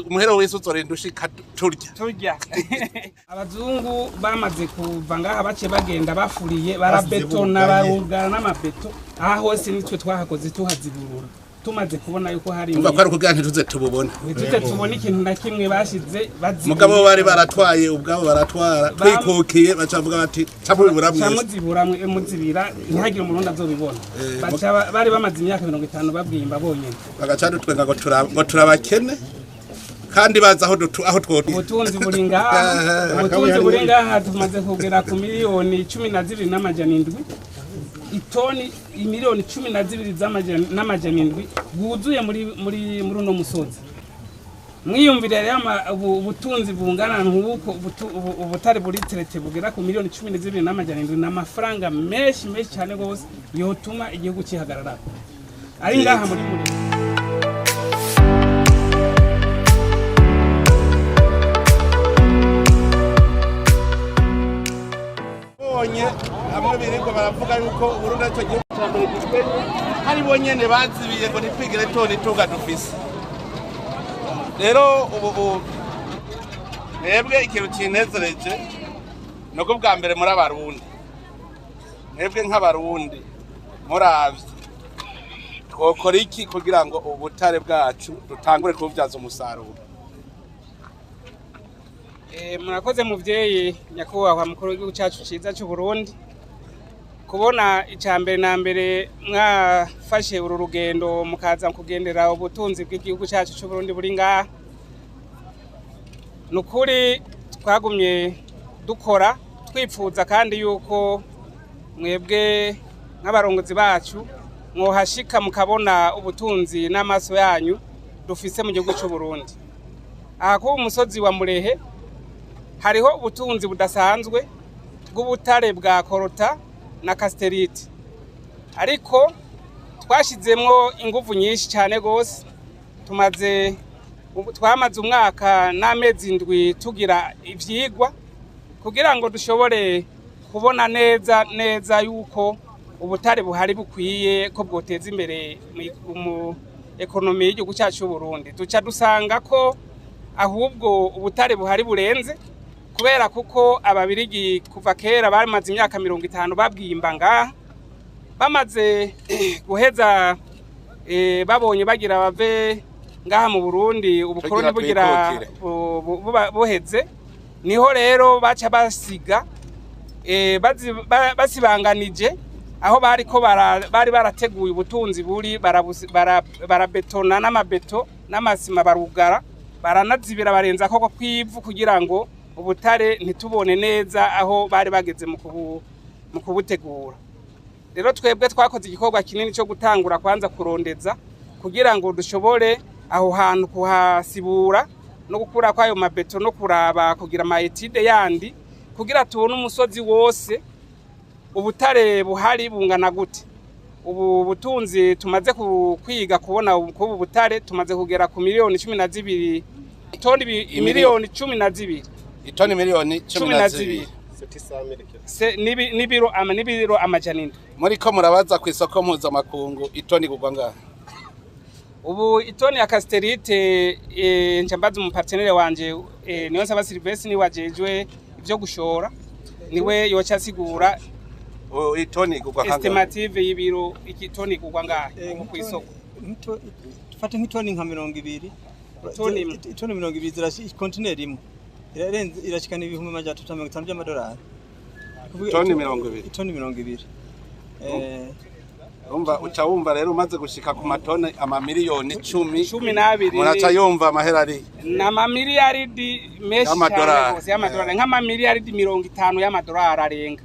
Umuhero wese uzorinda ushika turya. Abazungu bamaze kuva ngaha bace bagenda bafuriye barabetona barugara n'amabeto, aha hose nitwe twahakoze tuhaziburura tumaze kubona yuko hari umva ko ari kugira ntituze tububona, ntituze tubone ikintu na kimwe bashize bazibuye. Mugabo bari baratwaye ubwabo baratwara twikukiye, bacavuga bati camubibura mwese, camuzibura muzibira ntihagire umurundi azobibona. Baca bari bamaze imyaka 50 babwimba bonyene, bagaca dutwenga ngo turabakene kandi baza aho aho twoti. Ubutunzi buri ngaha, ubutunzi buri ngaha tumaze kugera ku miliyoni 12,700 itoni, imiliyoni 12,700 bwuzuye muri uno musozi. Mwiyumvire rero ubutunzi bungana nk'uko ubutare buri traité bugera ku miliyoni 12,700 n'amafaranga menshi menshi cyane gose yotuma igihugu cihagarara ari ngaha muri. Amwe birirwa baravuga yuko Burundi aricyo gihugu ca mbere gikenye, hari bonyene bazibiye ngo ntitwigire tona itunga dufise. Rero ubu mwebwe ikintu kinezereje nuko bwa mbere muri abarundi, mwebwe nk'abarundi muravye twokora iki kugira ngo ubutare bwacu dutangure kububyaza umusaruro? Murakoze muvyeyi nyakubahwa mukuru w'igihugu cacu ciza c'u Burundi, kubona icambere na mbere mwafashe uru rugendo mukaza kugendera ubutunzi bw'igihugu cacu c'u Burundi buri ngaha. Nukuri twagumye dukora twipfuza kandi yuko mwebwe nk'abarongozi bacu mwohashika mukabona ubutunzi n'amaso yanyu dufise mu gihugu c'u Burundi. Aha ku musozi wa Murehe hariho ubutunzi budasanzwe bw'ubutare bwa korota na casterite, ariko twashizemwo inguvu nyinshi cyane gose. Twamaze umwaka n'amezi 7 tugira ivyigwa kugira ngo dushobore kubona neza neza yuko ubutare buhari bukwiye ko bwoteza imbere mu ekonomi y'igihugu cyacu cy'u Burundi. Duca dusanga ko ahubwo ubutare buhari burenze, kubera kuko ababirigi kuva kera bamaze imyaka 50 babwimba ngaha, bamaze guheza babonye bagira bave ngaha mu Burundi ubukoroni bugira buheze, niho rero baca basiga basibanganije aho bariko bari barateguye ubutunzi buri barabetona n'amabeto n'amasima barugara baranazibira barenza koko kwivu kugira ngo ubutare ntitubone neza aho bari bageze mu kubutegura. Rero twebwe twakoze igikorwa kinini cyo gutangura kwanza kurondeza kugira ngo dushobore aho hantu kuhasibura no gukura kwayo mabeto no kuraba kugira ama etide yandi kugira tubone umusozi wose ubutare buhari bungana gute. Ubu butunzi tumaze kwiga kubona ubu butare tumaze kugera ku miliyoni 12 itoni, miliyoni 12 itoni miliyoni 12 n'ibiro amajana 7. Muri ko murabaza ku isoko mpuzamakungu itoni kugwa ngaha? Ubu itoni ya casterite ncambaza mu partenaire wanje niyo nsaba Silvestre ni wajejwe ivyo gushora, niwe yoca asigura itoni kugwa ngaha estimative y'ibiro itoni kugwa ngaha ku isoko. Tufate nk'itoni nka 20, itoni 20 zirashi container imwe irarenze irashikana 350 by'amadolari. Itoni 20, itoni 20. Umva uca wumva rero umaze gushika ku matone amamiliyoni 10 12, muraca yumva amahera ari na mamiliyaridi menshi cyane gose y'amadolari, nk'amamiliyaridi 50 y'amadolari arenga.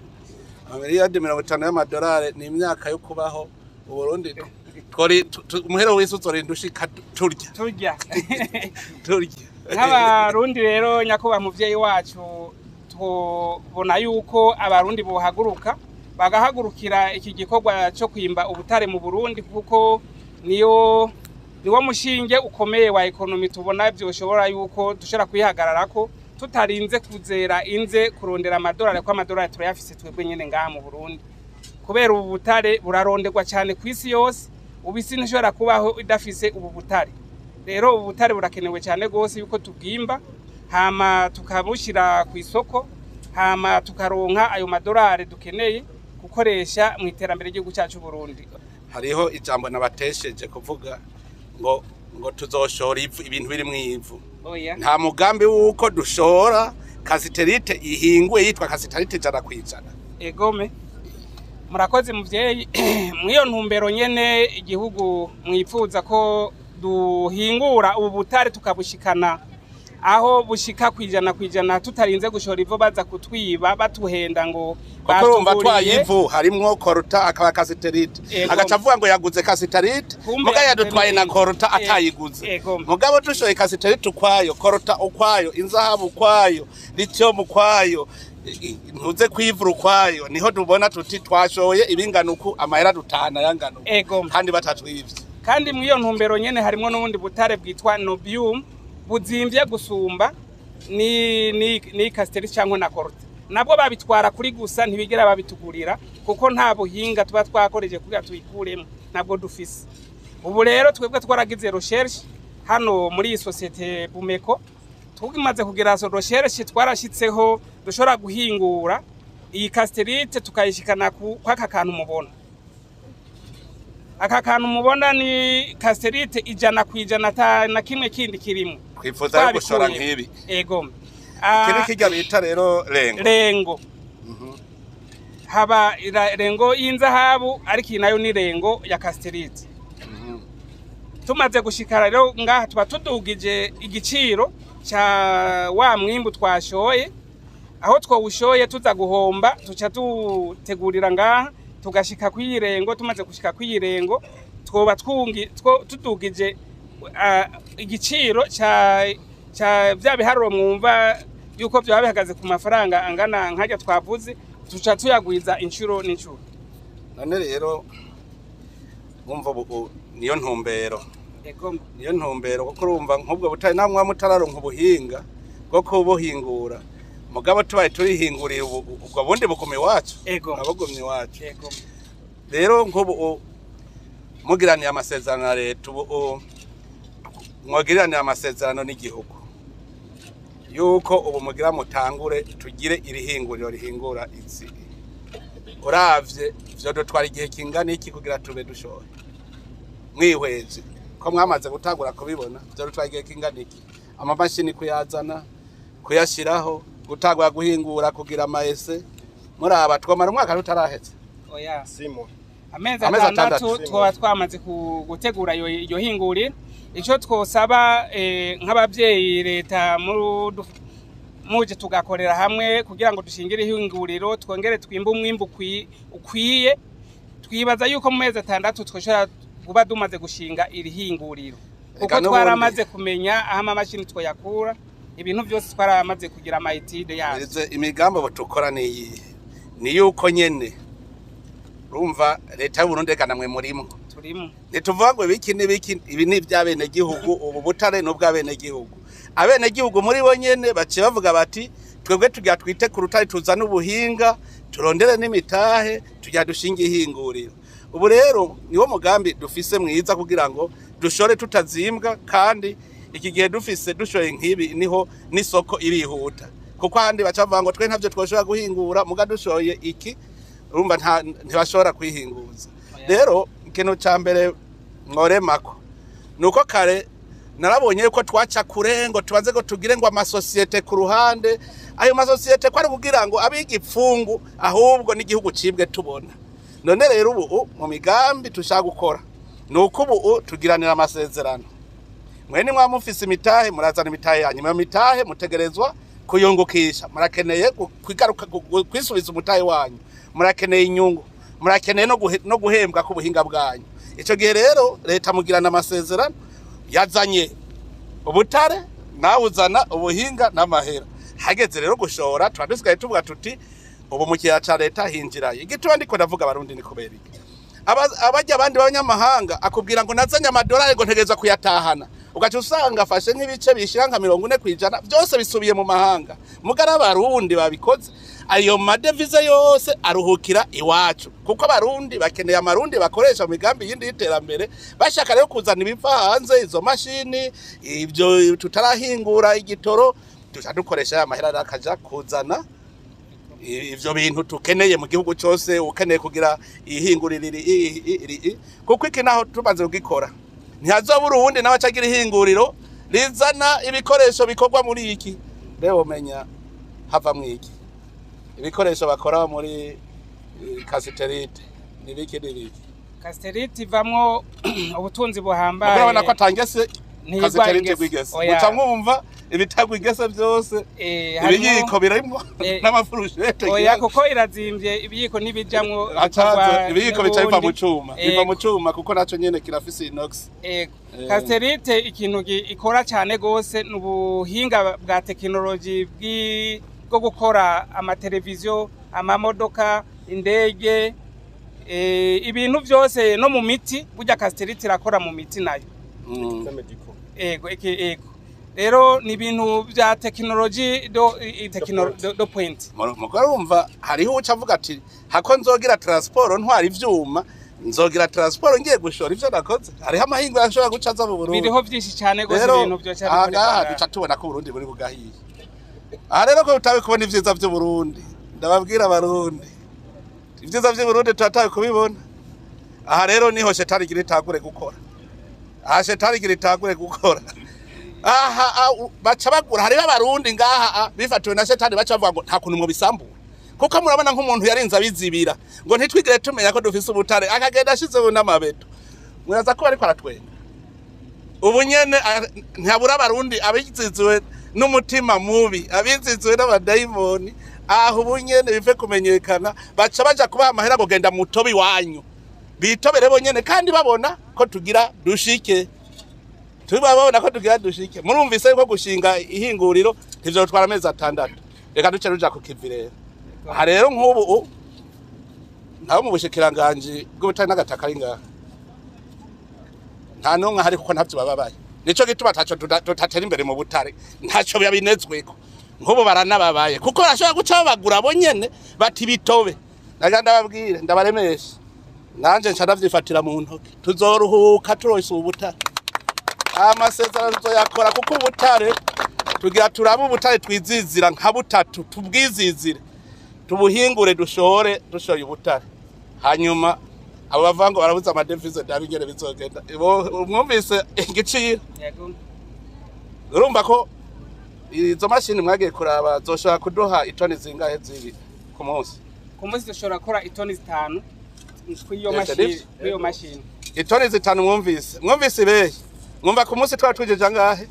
Amamiliyaridi 50 y'amadolari ni imyaka yo kubaho Uburundi. Umuhero wese uzorinda ushika turya. Nk'abarundi rero nyakubahwa muvyeyi wacu tubona yuko abarundi bohaguruka bagahagurukira iki gikorwa cyo kwimba ubutare mu Burundi, kuko niwo mushinge ukomeye wa ekonomi tubona byoshobora yuko dushobora kwihagararako tutarinze kuzera inze kurondera amadolari, ko amadolari turayafise twebwe nyene ngaha mu Burundi. Kubera ubu butare buraronderwa cyane ku isi yose, ubu isi ntishobora kubaho idafise ubu butare. Rero ubutare burakenewe cyane rwose yuko tubwimba, hama tukabushira ku isoko, hama tukaronka ayo madolari dukeneye gukoresha mu iterambere ry'igihugu cyacu Burundi. Hariho ijambo nabatesheje kuvuga ngo tuzoshora ivu, ibintu biri mu ivu. Oya. Nta mugambi w'uko dushora kasiterite ihinguye yitwa kasiterite 100%. Egome. Murakoze muvyeyi. Mw'iyo ntumbero nyene igihugu mwipfuza ko duhingura ubu butare tukabushikana aho bushika 100% tutarinze gushora ivu baza kutwiba batuhenda ngo kuko urumva batuguriye. Twaye ivu harimwo coltan akaba kasiterite, Ego. agaca avuga ngo yaguze kasiterite, Kumbe muga yadutwaye na coltan atayiguze. Ego. Mugabo dushoye kasiterite ukwayo, coltan ukwayo, inzahabu ukwayo, lithium ukwayo, ntuze kwivura ukwayo, niho tubona tuti twashoye ibingana uku, amahera dutahana yangana uku. Ego. Kandi batatwivye. Kandi mw'iyo ntumbero nyene harimwo n'ubundi butare bwitwa niobium buzimvye gusumba ni cassitérite cyangwa na coltan. Nabwo babitwara kuri gusa, ntibigera babitugurira kuko nta buhinga tuba twakoreje kugira tubikuremo, ntabwo dufise. Ubu rero twebwe twaragize recherche hano muri iyi société Bumeko. Tumaze kugira recherche, twarashitseho dushobora guhingura iyi cassitérite tukayishikana ku kwaka kantu mubona. Aka kantu mubona ni cassitérite 100%, ata na kimwe kindi kirimo. Twifuza yo gushora Twabikuye. nk'ibi. Ego. Iki ni kirya bita rero lingot. Lingot haba lingot y'inzahabu, ariko iyi nayo ni lingot ya cassitérite. Tumaze gushikara rero ngaha tuba tudugije igiciro ca wa mwimbu twashoye. Aho twawushoye tuza guhomba, tuca dutegurira ngaha tugashika kw'iyi lingot. Tumaze gushika kw'iyi lingot, twoba tudugije igiciro ca vya biharuro mwumva yuko vyoba bihagaze ku mafaranga angana nk'arya twavuze, tuca tuyagwiza inshuro n'inshuro. None rero wumva ubu niyo ntumbero? Ego. Niyo ntumbero, kuko urumva nk'ubwo butare namwe mutararonka ubuhinga bwo kubuhingura, mugabo tubaye turihinguriye ubu, ubwo bundi buguma iwacu. Ego. Abugumye iwacu. Ego. Rero nk'ubu mugiraniye amasezerano na leta, ubu mwagiraniye amasezerano n'igihugu yuko ubu mugira mutangure tugire iri hinguriro rihingura izi, uravye vyodutwara igihe kingana iki kugira tube dushoye? Mwihweje ko mwamaze gutangura kubibona, vyodutwara igihe kingana iki, amamashini kuyazana, kuyashiraho, gutangura guhingura, kugira amaese? Muraba twomara umwaka tutaraheze? Oya. Simo. Amezi Amezi 6 6. Twaba twamaze gutegura iyo hinguriro. Ico twosaba nk'abavyeyi, leta muje tugakorera hamwe kugira ngo dushingire ihinguriro, twongere twimbe umwimbu ukwiye. Twibaza yuko mu mezi 6 twoshobora kuba dumaze gushinga iri hinguriro, kuko Eka n'ubundi. twaramaze kumenya aho amamashini twoyakura, ibintu byose twaramaze kugira ama études yavyo. Ize imigambi tukora ni iyihe? Ni yuko nyene urumva leta y'Uburundi, eka namwe murimwo. Turimo. Ntituvuga ngo ibiki n'ibiki, ibi ni iby'abenegihugu, ubu butare ni ubw'abenegihugu. Abenegihugu muri bo nyene baciye bavuga bati twebwe tugira twite ku rutare, tuzane ubuhinga, turondere n'imitahe, tugira dushinge ihinguriro. Ubu rero niwo mugambi dufise mwiza kugira ngo dushore tutazimbwa, kandi iki gihe dufise dushoye nk'ibi niho n'isoko irihuta, kuko ahandi baca bavuga ngo twe ntavyo twoshobora guhingura, muga dushoye iki urumva ntibashobora kwihinguza. Rero ikintu ca mbere mworemako nuko kare narabonye yuko twaca kure ngo tubanze ngo tugire ngo amasosiyete ku ruhande. Ayo masosiyete ko ari kugira ngo abiga ipfungu, ahubwo n'igihugu cibwe tubona. None rero ubu mu migambi tushaka gukora nuko ubu tugiranira amasezerano, mwene mwa mufise imitahe, murazana imitahe yanyu. Iyo mitahe mutegerezwa kuyungukisha, murakeneye kwigaruka kwisubiza umutahe wanyu, murakeneye inyungu, murakeneye no guhembwa ku buhinga bwanyu. Ico gihe rero leta mugirana amasezerano, yazanye ubutare, nawe uzana ubuhinga n'amahera. Hageze rero gushora, tuba dusigaye tuvuga tuti ubu mu kigega ca leta hinjirayo. Igituma ndiko ndavuga abarundi ni kubera iki? Abajya abandi b'abanyamahanga akubwira ngo nazanye amadolari, ngo ntegerezwa kuyatahana. Ugaca usanga afashe nk'ibice bishira nka 40% byose bisubiye mu mahanga. Mugara abarundi babikoze, ayo madevize yose aruhukira iwacu, kuko abarundi bakeneye amarundi bakoresha mu migambi yindi y'iterambere. Bashaka rero kuzana ibiva hanze, izo mashini, ibyo tutarahingura, igitoro, tuca dukoresha ya mahera rero akaja kuzana ivyo bintu tukeneye mu gihugu cyose. Ukeneye kugira ihinguriro iri, kuko iki naho tumaze kugikora ntihazobura uwundi nawe acagira ihinguriro rizana ibikoresho bikorwa muri iki. Rero menya havamwo iki ibikoresho bakora muri cassitérite nibiki nibiki. Cassitérite ivamwo ubutunzi buhambaye. Murabona ko atangese Ntigwa cassitérite ingese. gwigese. Oya. Muca mwumva ibitagwa ingese byose, ibiyiko birimo n'amafurushete. Oya, kuko irazimbye, ibiyiko ntibijamwo. Acaza ibiyiko bica biva mu cuma, biva mu Ego. cuma, kuko naco nyene kirafise inox. Ego. Cassitérite ikintu ikora cyane gose ni ubuhinga bwa tekinoloji bwo gukora amateleviziyo, amamodoka, indege, ibintu byose, no mu miti. Burya cassitérite irakora mu miti nayo. Ego, iki ego rero ni ibintu bya tekinoloji do de pointe. Mugore, urumva hariho uca avuga ati hako nzogira transport ntwara ivyuma, nzogira transport ngiye gushora ivyo nakoze. Hariho amahingo ashobora guca aza mu Burundi. Biriho byinshi cyane gose, Rero ibintu byo cyane. aha ngaha duca tubona ko Uburundi buri bugahiye. Aha rero ko tutabe kubona ivyiza vy'Uburundi, ndababwira abarundi, ivyiza vy'Uburundi turatabe kubibona. Aha rero niho shetani igira itangure gukora. Aha shetani igira itangure gukora. Aha baca bagura. Hariho abarundi ngaha bifatiwe na shetani, baca bavuga ngo nta kuntu mubisambura, kuko murabona nk'umuntu yarinze abizibira ngo ntitwigire tumenya ko dufise ubutare, akagenda ashizeho n'amabeto. Muraza kuba ariko aratwenga ubu nyene. Ntihabura abarundi abiziziwe n'umutima mubi, abiziziwe n'abadayimoni. Aho ubu nyene bive kumenyekana, baca baja kubaha amahera ngo genda mutobe iwanyu, bitobere bonyene, kandi babona ko tugira dushike, tubabona ko tugira dushike. Murumvise yuko gushinga ihinguriro ntivyotwara amezi 6. Reka duce ruja ku kivi rero. Aha rero nk'ubu ntawo mu bushikiranganji bw'ubutare n'agataka ari ngaha, nta n'umwe ahari, kuko ntavyo bababaye. Nico gituma taco tutatera imbere mu butare, ntaco babinezweko. Nk'ubu baranababaye, kuko barashobora guca babagura bo nyene bati bitobe. Nagira ndababwire, ndabaremesha, nanje nca ndavyifatira mu ntoki. Tuzoruhuka turonse ubutare. Amasezerano tuzoyakora, kuko ubutare tugira turabe ubutare twizizira nka butatu, tubwizizire, tubuhingure, dushore, dushoye ubutare. Hanyuma abo bavuga ngo barabuze amadevize, ndabe ingene bizogenda. Mwumvise igiciro? Yego. Urumva ko izo mashini mwagiye kuraba zoshobora kuduha itoni zingahe zibi ku munsi? Ku munsi dushobora gukora itoni 5 kw'iyo Ese mashini. nivyo? Kw'iyo mashini. Itoni 5, mwumvise? Mwumvise ibehe? Mwumva ku munsi twaba twijeje angahe?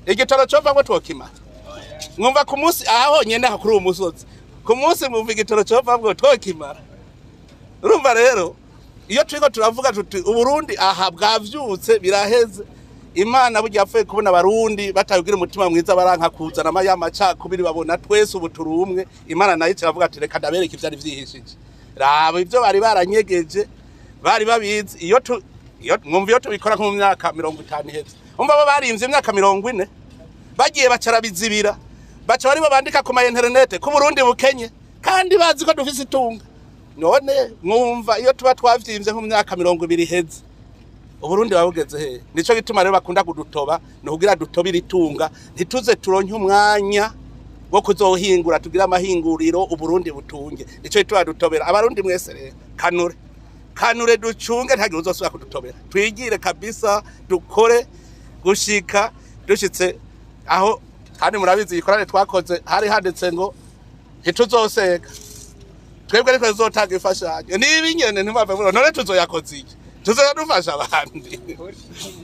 Igitoro covamwo twokimara? Mwumva ku munsi aha honyene, aha kuri uwo musozi, ku munsi mwumva igitoro covamwo twokimara? Urumva rero iyo turiko turavuga tuti Uburundi aha bwavyutse, biraheze. Imana burya yapfuye kubona abarundi batabigira umutima mwiza, baranka kuzana ya macakubiri, babona twese ubu turi umwe. Imana nayo iravuga ati reka ndabereke ivyari vyihishije, raba ivyo bari baranyegeje, bari babizi. Iyo tu iyo mwumva iyo tubikora nko mu myaka 50 iheze, umva bo barimvye imyaka 40, bagiye bacara bizibira, baca bari babandika ku ma internet ko Burundi bukenye, kandi bazi ko dufise itunga. None mwumva iyo tuba twavyimvye nko mu myaka 20 iheze, Uburundi babugeze hehe? Nico gituma rero bakunda kudutoba, ni kugira dutobire itunga, ntituze turonke umwanya wo kuzohingura, tugire amahinguriro, Uburundi butunge. Nico gituma dutobera. Abarundi mwese rero, kanure kanure, ducunge, ntagire uzosubira kudutobera. Twigire kabisa, dukore gushika dushitse aho. Kandi murabizi, ikorane twakoze hari handitse ngo ntituzoseka twebwe, ariko tuzotanga imfashanyo. Niba inyene ntimwave muri none, tuzoyakoze iki? Tuzoya dufasha abandi.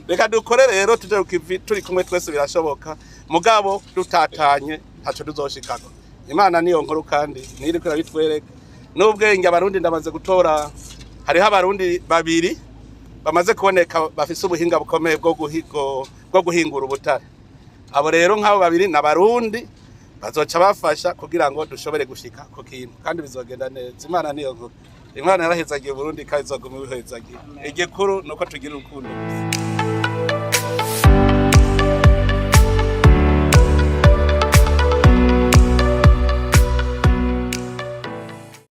Reka dukore rero, tuje ku kivi turi kumwe twese, birashoboka. Mugabo dutatanye ntaco tuzoshikako. Imana niyo nkuru, kandi niriko irabitwereka n'ubwenge. Abarundi ndamaze gutora, hariho abarundi babiri bamaze kuboneka bafise ubuhinga bukomeye bwo guhingura ubutare. Abo rero nk'abo babiri ni abarundi, bazoca bafasha kugira ngo dushobore gushika ku kintu, kandi bizogenda neza. Imana niyo nkuru. Imana yarahezagiye Burundi kandi izoguma ibihezagiye. Igikuru nuko tugira urukundo gusa.